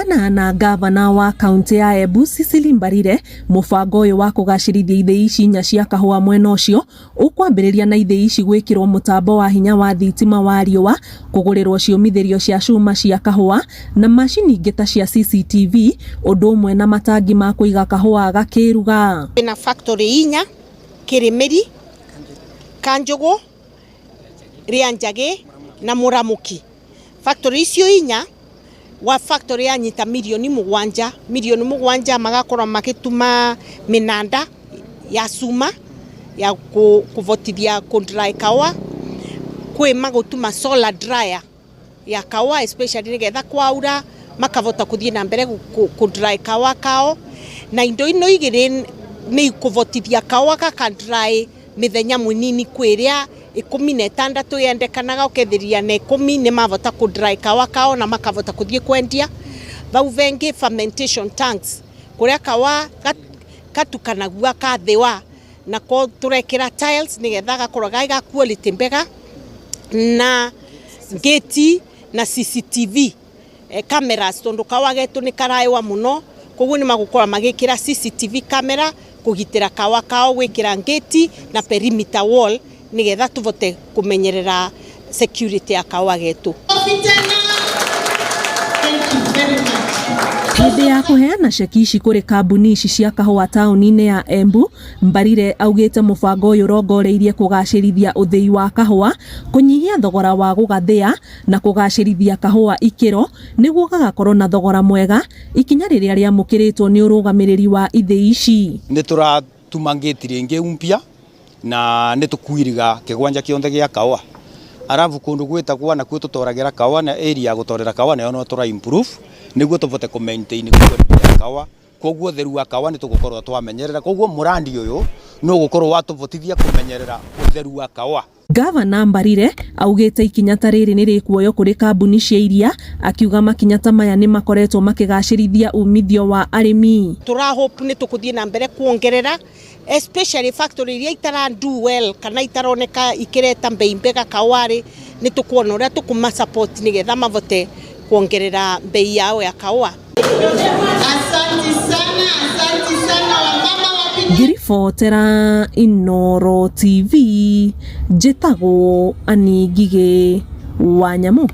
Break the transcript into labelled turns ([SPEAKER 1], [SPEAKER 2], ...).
[SPEAKER 1] Kũringana na ngavana wa kaunti ya Embu Cecily Mbarire, mũbango ũyũ wa kũgacĩrithia ithĩi ici inya cia kahũa mwena ũcio ũkwambĩrĩria na ithĩi ici gwĩkĩrwo mũtambo wa hinya wa thitima wa riũa, kũgũrĩrwo ciũmithĩrio cia cuma cia kahũa na macini ingĩ ta cia CCTV ũndũ ũmwe na matangi ma kũiga kahũa gakĩruga.
[SPEAKER 2] Kwĩna factory inya, Kĩrĩmĩri, Kanjũgũ, Rĩanjagĩ na Mũramũki. Factory icio inya, wa factory yanyita mirioni 7, mirioni 7 magakorwo magĩtuma mĩnanda ya cuma ya kũvotithia kũ dry kahũa, kwĩ magũtuma solar dryer ya kahũa especially nĩgetha kwaura makavota kũthiĩ na mbere kũ dry kahũa kao, na indo ino igĩrĩ nĩ ikũvotithia kahũa gaka dry mĩthenya mũnini kwĩ ĩrĩa 16 yendekanaga ũkethiria na 10 nĩ mavota kũ dry kahũa kao na makavota kũthiĩ kwendia. Vau vengĩ fermentation tanks kũrĩa kahũa gatukanagua kathĩwa nako tũrekĩra tiles nĩgetha gakorwo gai ga quality mbega, na gate na CCTV cameras tondu kahũa getu nĩ karaywa mũno, koguo nĩ magũkorwo magĩkĩra CCTV camera kũgitĩra kahũa kao, gwĩkĩra gate na perimeter wall nĩgetha tũvote kũmenyerera security ya kahũa getu.
[SPEAKER 1] Hĩndĩ ya kũheana ceki ici kũrĩ kambuni ici cia kahũa taũni-inĩ ya Embu, Mbarire augĩte mũbango ũyũ ũrongoreirie kũgacĩrithia ũthĩi wa kahũa, kũnyihia thogora wa gũgathĩa na kũgacĩrithia kahũa ikĩro nĩguo gagakorwo na thogora mwega, ikinya rĩrĩa rĩamũkĩrĩtwo nĩ ũrũgamĩrĩri wa ithĩi ici.
[SPEAKER 3] Nĩ tũratuma ngĩti rĩngĩ mpya na nĩ tũkwiriga kĩgwanja kĩonthe gĩa kahũa, arabu kũndũ gwĩtagwo nakuo tũtoragĩra kahũa na area ya gũtorera kahũa nayo no tũra improve nĩguo tũvote kũ maintain quality ya kahũa. Koguo ũtheru wa kahũa nĩ tũgũkorwo twamenyerera, koguo mũrandi ũyũ nĩ ũgũkorwo watũvotithia kũmenyerera ũtheru wa kahũa.
[SPEAKER 1] Gavana Mbarire augĩte ikinya ta rĩrĩ nĩ rĩkuoywo kũrĩ kambuni cia iria, akiuga makinya ta maya nĩ makoretwo makĩgacĩrithia umithio wa arĩmi.
[SPEAKER 2] Tũra hope nĩ tũkũthiĩ na mbere kuongerera especially factory iria itara do well kana itaroneka ikĩreta mbei mbega kahũa-rĩ, nĩ tũkuona ũrĩa tũkũma support nĩgetha mavote kuongerera mbei yao ya kahũa.
[SPEAKER 4] Asante sana, asante sana wamama wa
[SPEAKER 1] Ngĩribotera Inooro TV, njĩtagwo Annie Ngigĩ wa Nyamũ.